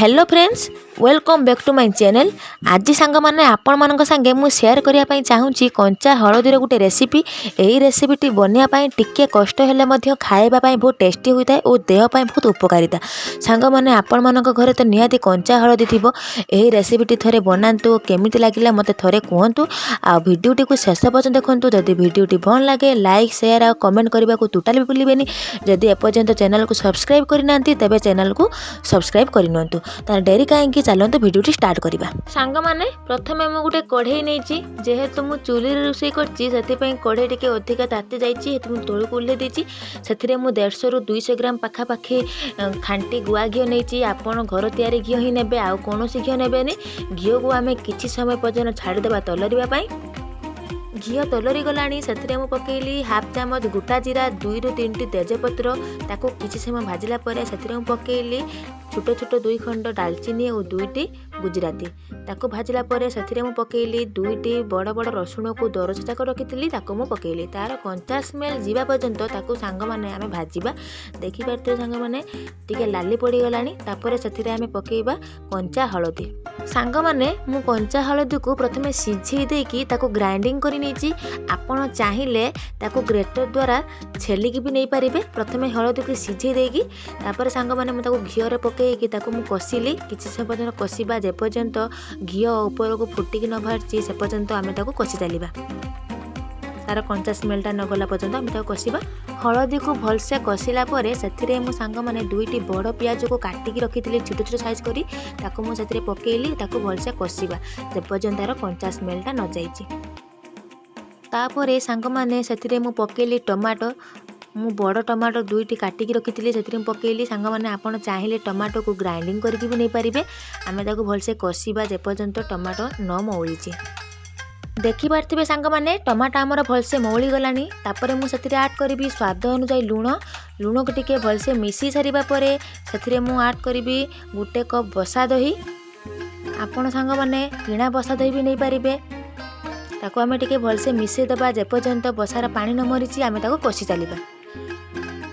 Hello friends, welcome back to my channel. ଆଜି ସାଙ୍ଗମାନେ, ଆପଣମାନଙ୍କ ସାଙ୍ଗେ ମୁଁ ସେୟାର କରିବା ପାଇଁ ଚାହୁଁଛି କଞ୍ଚା ହଳଦୀର ଗୋଟେ ରେସିପି। ଏହି ରେସିପିଟି ବନେଇବା ପାଇଁ ଟିକିଏ କଷ୍ଟ ହେଲେ ମଧ୍ୟ ଖାଇବା ପାଇଁ ବହୁତ ଟେଷ୍ଟି ହୋଇଥାଏ ଓ ଦେହ ପାଇଁ ବହୁତ ଉପକାରିତା। ସାଙ୍ଗମାନେ, ଆପଣମାନଙ୍କ ଘରେ ତ ନିହାତି କଞ୍ଚା ହଳଦୀ ଥିବ। ଏହି ରେସିପିଟି ଥରେ ବନାନ୍ତୁ, କେମିତି ଲାଗିଲା ମୋତେ ଥରେ କୁହନ୍ତୁ। ଆଉ ଭିଡ଼ିଓଟିକୁ ଶେଷ ପର୍ଯ୍ୟନ୍ତ ଦେଖନ୍ତୁ। ଯଦି ଭିଡ଼ିଓଟି ଭଲ ଲାଗେ, ଲାଇକ୍, ସେୟାର ଆଉ କମେଣ୍ଟ କରିବାକୁ ଟୋଟାଲି ବି ଭୁଲିବେନି। ଯଦି ଏପର୍ଯ୍ୟନ୍ତ ଚ୍ୟାନେଲକୁ ସବସ୍କ୍ରାଇବ୍ କରିନାହାନ୍ତି, ତେବେ ଚ୍ୟାନେଲକୁ ସବସ୍କ୍ରାଇବ୍ କରିନିଅନ୍ତୁ। ତାହେଲେ ଡେରି କାହିଁକି, ଚାଲନ୍ତୁ ଭିଡ଼ିଓଟି ଷ୍ଟାର୍ଟ କରିବା। ସାଙ୍ଗମାନେ, ପ୍ରଥମେ ମୁଁ ଗୋଟେ କଢ଼େଇ ନେଇଛି। ଯେହେତୁ ମୁଁ ଚୁଲିରେ ରୋଷେଇ କରିଛି, ସେଥିପାଇଁ କଢ଼େଇ ଟିକେ ଅଧିକା ତାତି ଯାଇଛି। ସେଥିପାଇଁ ମୁଁ ତଳକୁ ଓହ୍ଲେଇ ଦେଇଛି। ସେଥିରେ ମୁଁ 150ରୁ 200 ଗ୍ରାମ ପାଖାପାଖି ଖାଣ୍ଟି ଗୁଆ ଘିଅ ନେଇଛି। ଆପଣ ଘର ତିଆରି ଘିଅ ହିଁ ନେବେ, ଆଉ କୌଣସି ଘିଅ ନେବେନି। ଘିଅକୁ ଆମେ କିଛି ସମୟ ପର୍ଯ୍ୟନ୍ତ ଛାଡ଼ିଦେବା ତଲରିବା ପାଇଁ। ଘିଅ ତଲରି ଗଲାଣି। ସେଥିରେ ମୁଁ ପକାଇଲି ହାଫ୍ ଚାମଚ ଗୋଟା ଜିରା, ଦୁଇରୁ ତିନିଟି ତେଜପତ୍ର। ତାକୁ କିଛି ସମୟ ଭାଜିଲା ପରେ ସେଥିରେ ମୁଁ ପକାଇଲି ଛୋଟ ଛୋଟ ଦୁଇ ଖଣ୍ଡ ଡାଲଚିନି ଓ ଦୁଇଟି ଗୁଜୁରାତି। ତାକୁ ଭାଜିଲା ପରେ ସେଥିରେ ମୁଁ ପକାଇଲି ଦୁଇଟି ବଡ଼ ବଡ଼ ରସୁଣକୁ ଦରଛେଚା କରି ରଖିଥିଲି, ତାକୁ ମୁଁ ପକାଇଲି। ତା'ର କଞ୍ଚା ସ୍ମେଲ୍ ଯିବା ପର୍ଯ୍ୟନ୍ତ ତାକୁ ସାଙ୍ଗମାନେ ଆମେ ଭାଜିବା। ଦେଖିପାରୁଥିବେ ସାଙ୍ଗମାନେ, ଟିକେ ଲାଲି ପଡ଼ିଗଲାଣି। ତାପରେ ସେଥିରେ ଆମେ ପକାଇବା କଞ୍ଚା ହଳଦୀ। ସାଙ୍ଗମାନେ, ମୁଁ କଞ୍ଚା ହଳଦୀକୁ ପ୍ରଥମେ ସିଝେଇ ଦେଇକି ତାକୁ ଗ୍ରାଇଣ୍ଡିଙ୍ଗ କରି ନେଇଛି। ଆପଣ ଚାହିଁଲେ ତାକୁ ଗ୍ରେଟର ଦ୍ୱାରା ଛେଲିକି ବି ନେଇପାରିବେ। ପ୍ରଥମେ ହଳଦୀକୁ ସିଝେଇ ଦେଇକି ତାପରେ ସାଙ୍ଗମାନେ, ମୁଁ ତାକୁ ଘିଅରେ ପକାଇକି ତାକୁ ମୁଁ କଷିଲି। କିଛି ସମୟ ପର୍ଯ୍ୟନ୍ତ କଷିବା। ଯେପର୍ଯ୍ୟନ୍ତ ଘିଅ ଉପରକୁ ଫୁଟିକି ନ ବାହାରିଛି, ସେ ପର୍ଯ୍ୟନ୍ତ ଆମେ ତାକୁ କଷି ଚାଲିବା। ତାର କଞ୍ଚା ସ୍ମେଲଟା ନ ଗଲା ପର୍ଯ୍ୟନ୍ତ ଆମେ ତାକୁ କଷିବା। ହଳଦୀକୁ ଭଲସେ କଷିଲା ପରେ ସେଥିରେ ମୁଁ ସାଙ୍ଗମାନେ, ଦୁଇଟି ବଡ଼ ପିଆଜକୁ କାଟିକି ରଖିଥିଲି ଛୋଟ ଛୋଟ ସାଇଜ୍ କରି, ତାକୁ ମୁଁ ସେଥିରେ ପକାଇଲି। ତାକୁ ଭଲସେ କଷିବା ଯେପର୍ଯ୍ୟନ୍ତ ତାର କଞ୍ଚା ସ୍ମେଲଟା ନ ଯାଇଛି। ତାପରେ ସାଙ୍ଗମାନେ, ସେଥିରେ ମୁଁ ପକାଇଲି ଟମାଟୋ। ମୁଁ ବଡ଼ ଟମାଟୋ ଦୁଇଟି କାଟିକି ରଖିଥିଲି, ସେଥିରେ ମୁଁ ପକାଇଲି। ସାଙ୍ଗମାନେ, ଆପଣ ଚାହିଁଲେ ଟମାଟୋକୁ ଗ୍ରାଇଣ୍ଡିଙ୍ଗ କରିକି ବି ନେଇପାରିବେ। ଆମେ ତାକୁ ଭଲସେ କଷିବା ଯେପର୍ଯ୍ୟନ୍ତ ଟମାଟୋ ନ ମଉଳିଛି। ଦେଖିପାରୁଥିବେ ସାଙ୍ଗମାନେ, ଟମାଟୋ ଆମର ଭଲସେ ମଉଳି ଗଲାଣି। ତାପରେ ମୁଁ ସେଥିରେ ଆଡ଼୍ କରିବି ସ୍ୱାଦ ଅନୁଯାୟୀ ଲୁଣ। ଲୁଣକୁ ଟିକେ ଭଲସେ ମିଶାଇ ସାରିବା ପରେ ସେଥିରେ ମୁଁ ଆଡ଼୍ କରିବି ଗୋଟେ କପ୍ ବସା ଦହି। ଆପଣ ସାଙ୍ଗମାନେ କିଣା ବସା ଦହି ବି ନେଇପାରିବେ। ତାକୁ ଆମେ ଟିକେ ଭଲସେ ମିଶାଇ ଦେବା। ଯେପର୍ଯ୍ୟନ୍ତ ବସାର ପାଣି ନ ମରିଛି, ଆମେ ତାକୁ କଷି ଚାଲିବା।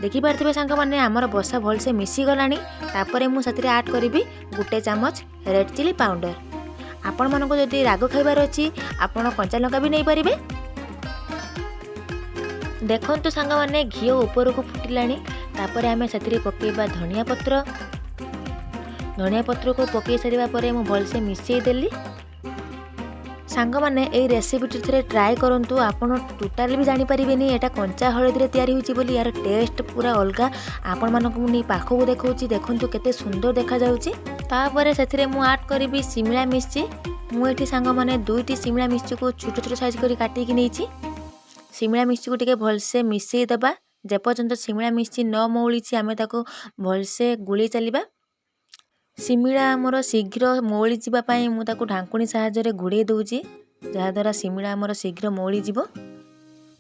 ଦେଖିପାରୁଥିବେ ସାଙ୍ଗମାନେ, ଆମର ବସା ଭଲସେ ମିଶିଗଲାଣି। ତାପରେ ମୁଁ ସେଥିରେ ଆଡ଼୍ କରିବି ଗୋଟେ ଚାମଚ ରେଡ଼୍ ଚିଲି ପାଉଡ଼ର। ଆପଣମାନଙ୍କୁ ଯଦି ରାଗ ଖାଇବାର ଅଛି, ଆପଣ କଞ୍ଚା ଲଙ୍କା ବି ନେଇପାରିବେ। ଦେଖନ୍ତୁ ସାଙ୍ଗମାନେ, ଘିଅ ଉପରକୁ ଫୁଟିଲାଣି। ତାପରେ ଆମେ ସେଥିରେ ପକାଇବା ଧନିଆ ପତ୍ର। ଧନିଆ ପତ୍ରକୁ ପକାଇ ସାରିବା ପରେ ମୁଁ ଭଲସେ ମିଶାଇ ଦେଲି। ସାଙ୍ଗମାନେ, ଏଇ ରେସିପିଟି ଥରେ ଟ୍ରାଏ କରନ୍ତୁ। ଆପଣ ଟୋଟାଲି ବି ଜାଣିପାରିବେନି ଏଇଟା କଞ୍ଚା ହଳଦୀରେ ତିଆରି ହୋଇଛି ବୋଲି। ଏହାର ଟେଷ୍ଟ ପୁରା ଅଲଗା। ଆପଣମାନଙ୍କୁ ମୁଁ ନେଇ ପାଖକୁ ଦେଖାଉଛି, ଦେଖନ୍ତୁ କେତେ ସୁନ୍ଦର ଦେଖାଯାଉଛି। ତାପରେ ସେଥିରେ ମୁଁ ଆଡ଼୍ କରିବି ସିମଲା ମିର୍ଚି। ମୁଁ ଏଠି ସାଙ୍ଗମାନେ, ଦୁଇଟି ସିମଲା ମିର୍ଚିକୁ ଛୋଟ ଛୋଟ ସାଇଜ୍ କରି କାଟିକି ନେଇଛି। ସିମଲା ମିର୍ଚିକୁ ଟିକେ ଭଲସେ ମିଶାଇ ଦେବା। ଯେପର୍ଯ୍ୟନ୍ତ ସିମଲା ମିର୍ଚି ନ ମଉଳିଛି, ଆମେ ତାକୁ ଭଲସେ ଗୋଳେଇ ଚାଲିବା। ସିମିଳା ଆମର ଶୀଘ୍ର ମଉଳି ଯିବା ପାଇଁ ମୁଁ ତାକୁ ଢାଙ୍କୁଣୀ ସାହାଯ୍ୟରେ ଘୋଡ଼େଇ ଦେଉଛି, ଯାହାଦ୍ୱାରା ସିମିଳା ଆମର ଶୀଘ୍ର ମଉଳିଯିବ।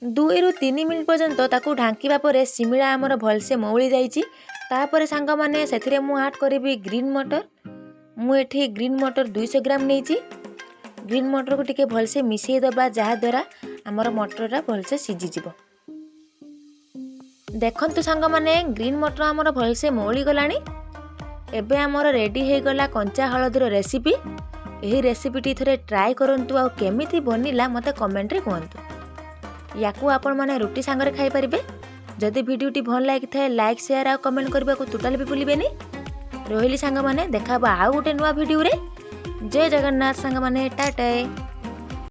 2ରୁ 3 ମିନିଟ୍ ପର୍ଯ୍ୟନ୍ତ ତାକୁ ଢାଙ୍କିବା ପରେ ସିମିଳା ଆମର ଭଲସେ ମଉଳି ଯାଇଛି। ତାପରେ ସାଙ୍ଗମାନେ, ସେଥିରେ ମୁଁ ଆଡ଼୍ କରିବି ଗ୍ରୀନ୍ ମଟର। ମୁଁ ଏଠି ଗ୍ରୀନ୍ ମଟର 200 ଗ୍ରାମ ନେଇଛି। ଗ୍ରୀନ୍ ମଟରକୁ ଟିକେ ଭଲସେ ମିଶାଇ ଦେବା, ଯାହାଦ୍ୱାରା ଆମର ମଟରଟା ଭଲସେ ସିଝିଯିବ। ଦେଖନ୍ତୁ ସାଙ୍ଗମାନେ, ଗ୍ରୀନ୍ ମଟର ଆମର ଭଲସେ ମଉଳି ଗଲାଣି। ଏବେ ଆମର ରେଡ଼ି ହେଇଗଲା କଞ୍ଚା ହଳଦୀର ରେସିପି। ଏହି ରେସିପିଟି ଥରେ ଟ୍ରାଏ କରନ୍ତୁ ଆଉ କେମିତି ବନିଲା ମୋତେ କମେଣ୍ଟରେ କୁହନ୍ତୁ। ୟାକୁ ଆପଣମାନେ ରୁଟି ସାଙ୍ଗରେ ଖାଇପାରିବେ। ଯଦି ଭିଡ଼ିଓଟି ଭଲ ଲାଗିଥାଏ, ଲାଇକ୍, ସେୟାର ଆଉ କମେଣ୍ଟ କରିବାକୁ ଟୋଟାଲି ବି ଭୁଲିବେନି। ରହିଲି ସାଙ୍ଗମାନେ, ଦେଖା ହେବ ଆଉ ଗୋଟେ ନୂଆ ଭିଡ଼ିଓରେ। ଜୟ ଜଗନ୍ନାଥ ସାଙ୍ଗମାନେ, ଟାଟା।